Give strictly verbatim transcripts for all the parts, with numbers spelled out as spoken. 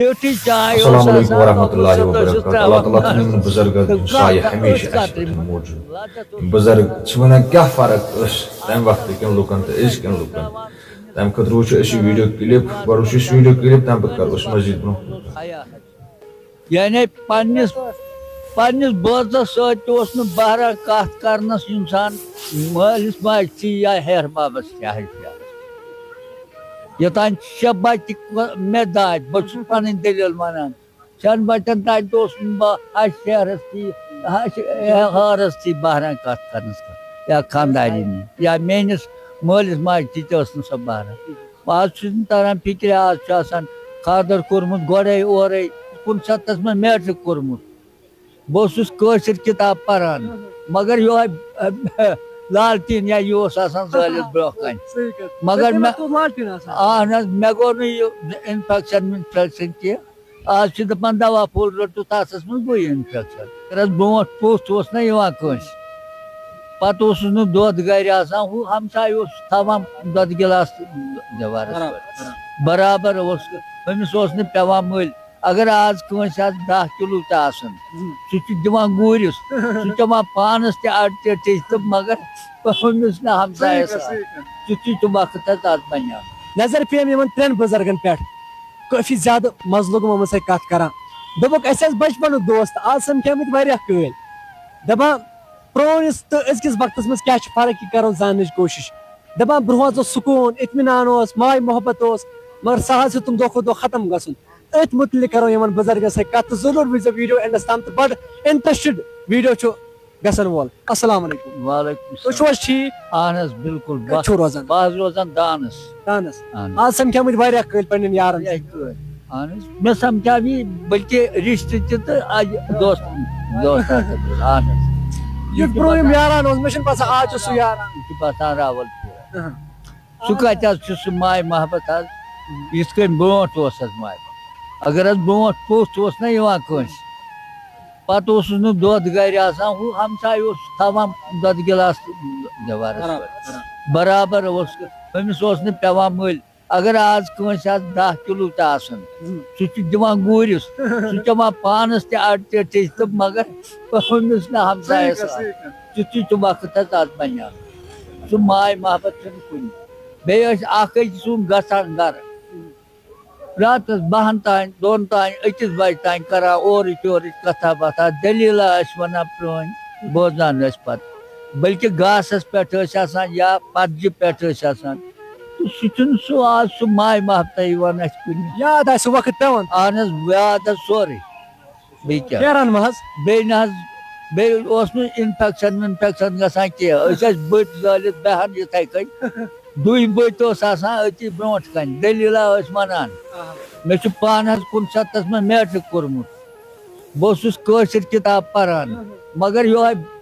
یُتھُے چاے اوس السلام علیکم آسان، ورحمۃ اللہ وبرکاتہ۔ اللہ تعالیٰ تھٲینن یِمن بُزرگن ہُنٛد سایہِ ہمیشہِ اَسہِ پٮ۪ٹھ موٗجوٗد۔ یِم بُزرگ چھِ وَنان، کیٛاہ فرق ٲس تَمہِ وقتہٕ کٮ۪ن لُکن تہٕ أزکٮ۪ن لُکن؟ تَمہِ خٲطرٕ وٕچھو أسۍ یہِ video clip، گۄڈٕ وٕچھو أسۍ video clip، تَمہِ پَتہٕ کَرو أسۍ مزیٖد برٛونٛہہ۔ یعنی پننِس، پننِس بٲژَس سۭتۍ تہِ اوس نہٕ بہران کَتھ کَرنَس اِنسان، مٲلِس ماجہِ تہِ یا ہیہَر بابَس تہِ آسہِ۔ یوٚتام شےٚ بَچہِ مےٚ دادِ، بہٕ چھُس پَنٕنۍ دٔلیٖل وَنان۔ شٮ۪ن بَچَن تام تہِ اوس نہٕ بہٕ ہَش ہیہَرَس تہِ، ہَش ہیہَرَس تہِ بہران کَتھ کَرنَس کَتھ یا خانٛدارِنہِ یا میٛٲنِس مٲلِس ماجہِ تہِ تہِ ٲس نہٕ سۄ بہران۔ آز چھُنہٕ تران فِکرِ، آز چھُ آسان خانٛدر کوٚرمُت گۄڈَے اورَے، کُنسَتَتھ منٛز میٹرِک کوٚرمُت۔ بہٕ اوسُس کٲشِر کِتاب پَران، مگر یِہوٚے لالٹیٖن یا یہِ اوس آسان زٲلِتھ برٛونٛہہ کَنہِ۔ صحیح کَتھ۔ مگر صحیح مےٚ، کَتھ، لالٹیٖن آسان۔ اَہَن حظ، مےٚ گوٚو نہٕ یہِ infection وِنفیکشن کینٛہہ۔ آز چھِ دَپان دوا پھوٚل رٔٹِو، تَتھ ٲس منٛز گوٚو یہِ infection۔ اگر حظ برٛونٛٹھ پوٚژھ اوس نہ یِوان کٲنٛسہِ، پَتہٕ اوسُس نہٕ دۄد گَرِ آسان، ہُہ ہمساے اوس تھاوان دۄدٕ گِلاس دیوارَس برابر، پٮ۪ٹھ۔ برابر۔ برابر اوس، أمِس اوس نہٕ پٮ۪وان مٔلۍ۔ اگر آز کٲنٛسہِ آسہِ دَہ کِلوٗ تہِ آسان، ہُم۔ سُہ چھُ دِوان گوٗرِس، سُہ چٮ۪وان پانَس تہِ اَڑٕ ژیٚٹِج تہٕ مگر أمِس نہٕ ہمسایَس صحیح کَتھ، آسان۔ صحیح کَتھ۔ تیُتھُے تہِ وقت حظ آز بَنیو۔ نظر پیٚیَم یِمَن ترٛٮ۪ن بُزرگَن پٮ۪ٹھ۔ کٲفی زیادٕ مَزٕ لوٚگُم یِمَن سۭتۍ کَتھ کَران۔ دوٚپُکھ، اَسہِ ٲسۍ بَچپَنُک دوست، آز سَمکھیمٕتۍ واریاہ کٲلۍ۔ دَپان، پرٛٲنِس تہٕ أزکِس وقتَس منٛز کیٛاہ چھِ فرق، یہِ کَرو زاننٕچ کوٗشِش۔ دَپان، برٛونٛہہ حظ اوس سکوٗن، اطمینان اوس، ماے محبت اوس، مگر سُہ حظ چھُ تِم دۄہ کھۄتہٕ دۄہ ختم گژھُن۔ أتھۍ مُتعلِق کَرو یِمَن بُزرگَن سۭتۍ کَتھ تہٕ ضروٗر وٕچھزیو video endَس تام تہٕ بَڑٕ interested video چھُ گژھن وول۔ السلام علیکم۔ وعلیکم السلام۔ تُہۍ چھِو حظ ٹھیٖک؟ اہن حظ، بِلکُل۔ کَتہِ بہٕ، چھِو روزان؟ بہٕ حظ روزان دانَس۔ دانَس۔ اہن حظ۔ آز سَمکھیمٕتۍ واریاہ کٲلۍ پنٛنٮ۪ن یارَن سۭتۍ۔ واریاہ کٲلۍ۔ اہن حظ۔ مےٚ سَمکھیو یہِ بلکہِ رِشتہٕ تہِ تہٕ اَجہِ دوست، دوست اَکھ۔ اہن حظ۔ یُس برٛونٛہِم یاران اوس، مےٚ چھُنہٕ باسان آز چھُ سُہ یاران۔ یہِ چھُ باسان راوَل پوٗرہ۔ اہن۔ سُہ کَتہِ حظ چھُ سُہ ماے محبت حظ، یِتھ کٔنۍ برٛونٛٹھ اوس حظ ماے محبت۔ اگر حظ برٛونٛٹھ پوٚژھ اوس نہ یِوان کٲنٛسہِ، پَتہٕ اوسُس نہٕ دۄد گَرِ آسان، ہُہ ہمساے اوس تھاوان دۄدٕ گِلاس دیوارَس برابر، پٮ۪ٹھ۔ برابر۔ برابر اوس، أمِس اوس نہٕ پٮ۪وان مٔلۍ۔ اگر آز کٲنٛسہِ آسہِ دَہ کِلوٗ تہِ آسان، ہُم۔ سُہ چھُ دِوان گوٗرِس، سُہ چٮ۪وان پانَس تہِ اَڑٕ ژیٚٹِج تہٕ مگر أمِس نہٕ ہمسایَس صحیح کَتھ، آسان۔ صحیح کَتھ۔ تیُتھُے تہِ وقت حظ آز بَنیو۔ سُہ ماے محبت چھُنہٕ کُنہِ۔ بیٚیہِ ٲسۍ اَکھ أکۍ سُنٛد گژھان گَرٕ۔ راتَس بَہَن تام، دۄن تام، أکِس بَجہِ تام کَران اورٕچ یورٕچ کَتھا باتھا، دٔلیٖلہ ٲسۍ وَنان پرٛٲنۍ، بوزان ٲسۍ پَتہٕ۔ بلکہِ گاسَس پٮ۪ٹھ ٲسۍ آسان یا پَتجہِ پٮ۪ٹھ ٲسۍ آسان۔ تہٕ سُہ چھُنہٕ سُہ آز سُہ ماے محبتہ یِوان اَسہِ کُنہِ۔ یاد آسہِ سُہ وقت پٮ۪وان۔ اَہَن حظ، یاد حظ سورُے۔ بیٚیہِ کیٛاہ؟ پھیران ما حظ؟ بیٚیہِ نہ حظ، بیٚیہِ اوس نہٕ infection وِنفیکشن گژھان کینٛہہ۔ أسۍ ٲسۍ بٔتۍ زٲلِتھ بیٚہان یِتھَے کٔنۍ۔ دُہہِ بٔتۍ اوس آسان أتی برٛونٛٹھ کَنہِ، دٔلیٖلہ ٲسۍ وَنان۔ آ۔ مےٚ چھُ پانہٕ حظ کُنسَتَتھ منٛز میٹرِک کوٚرمُت۔ بہٕ اوسُس کٲشِر کِتاب پَران، مگر یِہوٚے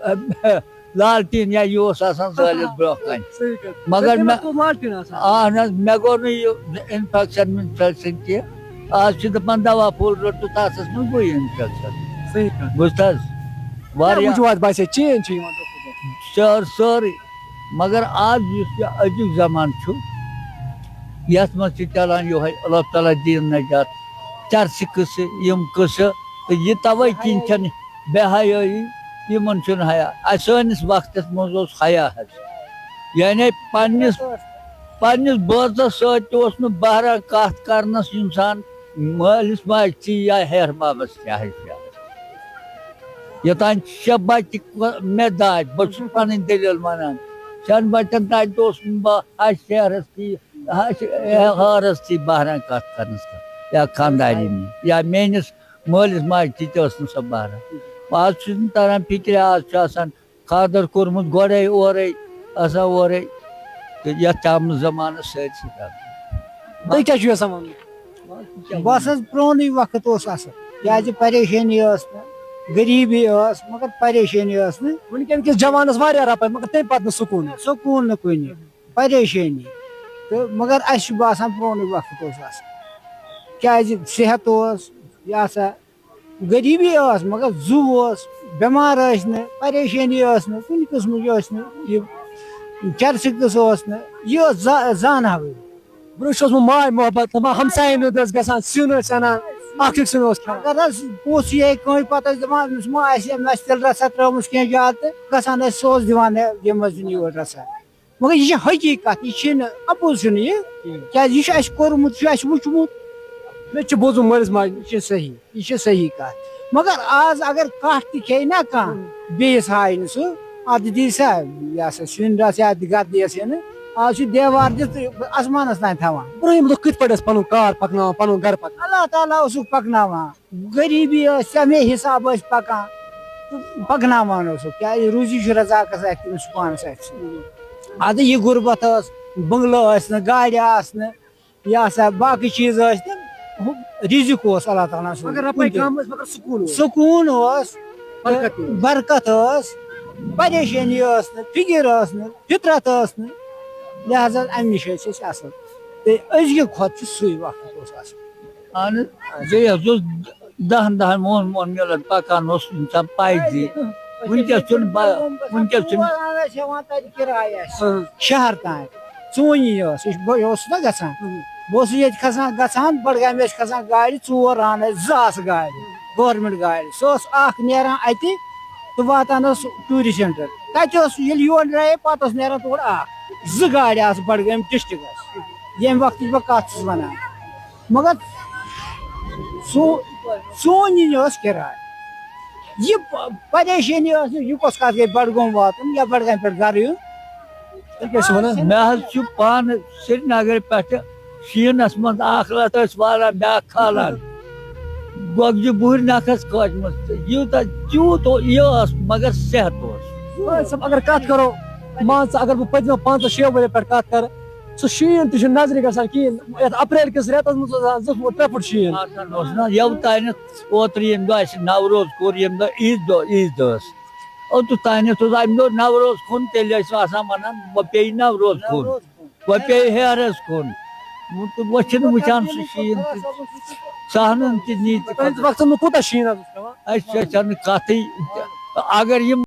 لالٹیٖن یا یہِ اوس آسان زٲلِتھ برٛونٛہہ کَنہِ۔ صحیح کَتھ۔ مگر صحیح مےٚ، کَتھ، لالٹیٖن آسان۔ اہن حظ، مےٚ گوٚو نہٕ یہِ infection وِنفیکشن کینٛہہ۔ آز چھِ دَپان دوا پھوٚل رٔٹِو، تَتھ ٲس نہٕ گوٚو infection۔ صحیح کَتھ۔ بوٗزتھٕ حظ؟ کیٛاہ واریاہ وجوہات باسے change چھِ یِوان دۄہ کھۄتہٕ دۄہ؟ سٲر-، سٲرٕے۔ مگر آز یُس یہِ أزیُک زمانہٕ چھُ، یَتھ منٛز چھِ چلان یِہوٚے اللہ تعالیٰ دِیِن نجات، چرسہِ قٕصہٕ، یِم قٕصہٕ، تہٕ یہِ تَوَے کِنۍ چھَنہٕ بے حیٲیی، یِمَن چھُنہٕ حیا۔ اَسہِ سٲنِس وقتَس منٛز اوس حیا حظ۔ یعنی پنٛنِس، پنٛنِس بٲژَس سۭتۍ تہِ اوس نہٕ بہران کَتھ کَرنَس اِنسان، مٲلِس ماجہِ تہِ یا ہیہَر بابَس تہِ حظ۔ یوٚتام شےٚ بَچہِ مےٚ دادِ، بہٕ چھُس پَنٕنۍ دٔلیٖل وَنان۔ شٮ۪ن بَچَن تام تہِ اوسُس بہٕ ہَش ہیہَرَس تہِ، ہَش ہیہَرَس تہِ بہران کَتھ کَرنَس کَتھ، یا خانٛدارِنہِ، یا میٛٲنِس مٲلِس ماجہِ تہِ تہِ ٲس نہٕ سۄ بہران۔ آز چھُنہٕ تَران فِکرِ، آز چھُ آسان خانٛدر کوٚرمُت گۄڈَے اورَے، آسان اورَے، تہٕ یَتھ چھِ آمُت زمانَس سۭتۍ سۭتۍ آمُت۔ تُہۍ کیٛاہ چھِو یَژھان وَنُن؟ بَس حظ، پرٛونُے وقت اوس اَصٕل، کیٛازِ پریشٲنی ٲس نہٕ، غریٖبی ٲس، مگر پریشٲنی ٲس نہٕ۔ وٕنکٮ۪ن کِس جوانَس واریاہ رۄپَے، مگر تَمہِ پَتہٕ نہٕ سکوٗن۔ سکوٗن نہٕ کُنہِ، پریشٲنی۔ تہٕ مگر اَسہِ چھُ باسان، پرٛونُے وقت اوس اَصٕل، کیٛازِ صحت اوس، یہِ ہسا، غریٖبی ٲس، مگر زُو اوس، بٮ۪مار ٲسۍ نہٕ، پریشٲنی ٲس نہٕ، کُنہِ قٕسمٕچ ٲس نہٕ، یہِ چرسہٕ قٕصہٕ اوس نہٕ، یہِ ٲس زا-، زانہٕ ہاوٕے۔ برٛونٛہہ چھُ اوسمُت ماے محبت، دَپان ہمساین ہُنٛد ٲسۍ گژھان، سیُن ٲسۍ اَنان، اکھ أکۍ سُنٛد اوس کھٮ۪وان۔ اگر حظ پوٚژھ یی ہے کٲنٛسہِ، پتہٕ ٲسۍ دپان، أمِس ما آسہِ، أمۍ آسہِ تیٚلہِ رژھا ترٲومٕژ کینٛہہ زیادٕ تہٕ گژھان ٲسۍ سوز دِوان ہے، یِم ٲسۍ دِنۍ یور رژھا۔ مگر یہِ چھِ حقیٖقت، یہِ چھِنہٕ اَپُز چھُنہٕ یہِ، کینٛہہ۔ کیٛازِ یہِ چھُ اَسہِ کوٚرمُت، یہِ چھُ اَسہِ وُچھمُت۔ مےٚ تہِ چھُ بوٗزمُت مٲلِس ماجہِ نِش۔ یہِ چھِ صحیح، یہِ چھِ صحیح کَتھ۔ مگر آز اگر کَٹھ تہِ کھیٚیہِ نا کانٛہہ، ہُم۔ بیٚیِس ہایہِ نہٕ سُہ، اَتھ دِیہِ سا، یہِ ہسا سیُن رَژھ یا گَتہٕ دِیَس ہے نہٕ۔ آز چھُ دیوار دِتھ آسمانَس تام تھاوان۔ برٛونٛہِم لُکھ کِتھ پٲٹھۍ ٲسۍ پَنُن کار پَکناوان، پَنُن گَرٕ پَکناوان؟ اللہ تعالیٰ اوسُکھ پَکناوان۔ غریٖبی ٲس، تَمے حِساب ٲسۍ پَکان تہٕ پَکناوان اوسُکھ۔ کیٛازِ روٗزی چھُ رزاقَس اَتھِ، تٔمِس چھُ پانَس اَتھِ سۭتۍ۔ اَدٕ یہِ غُربت ٲس، بٔنٛگلہٕ ٲسۍ نہٕ، گاڑِ آسہٕ نہٕ، یہِ ہسا باقٕے چیٖز ٲسۍ تِم، ہُہ رِزِق اوس اللہ تعالیٰ ہَن سوٗزمُت۔ مگر رۄپَے کُنہِ تہِ۔ کَم ٲس، مگر سکوٗن اوس۔ سکوٗن اوس، برکت تہِ اوس۔ برکت ٲس، پریشٲنی ٲس نہٕ، فِکِر ٲس نہٕ، فِطرت ٲس نہٕ، لہذا اَمہِ نِش ٲسۍ أسۍ اَصٕل۔ تہٕ أزکہِ کھۄتہٕ چھُ سُے وقت اوس اَصٕل۔ اہن حظ، بیٚیہِ حظ اوس دَہَن دَہَن وُہَن وُہَن میلان پَکان اوس اِنسان پایدٔلۍ۔ وٕنکیٚس چھُنہٕ با-، وٕنکیٚس چھُنہٕ۔ ژور آنہٕ ٲسۍ ہٮ۪وان تَتہِ کِراے اَسہِ، اۭں۔ شہر تام۔ ژوٗنٛگی ٲس، یہِ چھُ، بہٕ اوسُس نا گژھان۔ اۭں۔ بہٕ اوسُس ییٚتہِ کھسان، گژھان بڈگامہِ ٲسۍ کھسان گاڑِ، ژور آنہٕ ٲسۍ، زٕ آسہٕ گاڑِ، گورمٮ۪نٛٹ گاڑِ۔ سُہ اوس اَکھ نیران اَتہِ تہٕ واتان اوس ٹوٗرِسٹ سینٹر۔ تَتہِ اوس، ییٚلہِ یور درٛایے، پَتہٕ اوس نیران تورٕ اَکھ۔ زٕ گاڑِ آسہٕ بڈگٲمۍ ڈِسٹرکَس، ییٚمہِ وقتٕچ بہٕ کَتھ چھُس وَنان۔ مگر سو-، سون یہِ اوس کِراے۔ یہِ پ-، پریشٲنی ٲس نہٕ، یہِ کۄس کَتھ گٔے بڈگوم واتُن یا بڈگامہِ پٮ۪ٹھ گرٕ یُن؟ تُہۍ کیٛاہ چھِو وَنان؟ مےٚ حظ چھُ پانہٕ سرینگرٕ پٮ۪ٹھٕ شیٖنَس منٛز اَکھ لَتھ ٲسۍ والان، بیٛاکھ کھالان۔ گۄگجہِ بُہٕرۍ نَکھَس کھٲجمٕژ تہٕ یوٗتاہ تیوٗت او-، یہِ ٲس، مگر صحت اوس۔ وٲحد صٲب، اگر کَتھ کَرو، مان ژٕ، اگر بہٕ پٔتمیو پانٛژَن شیٚن ؤرِین پٮ۪ٹھ کَتھ کَرٕ، سُہ شیٖن تہِ چھُنہٕ نظرِ گژھان کِہیٖنۍ۔ یَتھ اپریل کِس رٮ۪تَس منٛز اوس آسان زٕ فُٹ، ترٛےٚ فُٹ شیٖن۔ آسان اوس نہ، یوٚتانٮ۪تھ اوترٕ ییٚمہِ دۄہ اَسہِ نوروز کوٚر، ییٚمہِ دۄہ عیٖد دۄہ، عیٖد ٲس، اوٚتَتھ تانٮ۪تھ اوس اَمہِ دۄہ نوروز کھوٚن، تیٚلہِ ٲسۍ آسان وَنان، وۄنۍ پیٚیہِ نوروز کھوٚن، وۄنۍ پیٚیہِ ہیرَس کھوٚن۔ وۄنۍ تہٕ وۄنۍ چھِنہٕ وٕچھان سُہ شیٖن تہِ، سہنَن تہِ نی تہِ۔ تُہٕنٛدِ وقتہٕ منٛز کوٗتاہ شیٖن حظ اوس پٮ۪وان؟ اَسہِ چھَنہٕ کَتھٕے۔ اگر یِم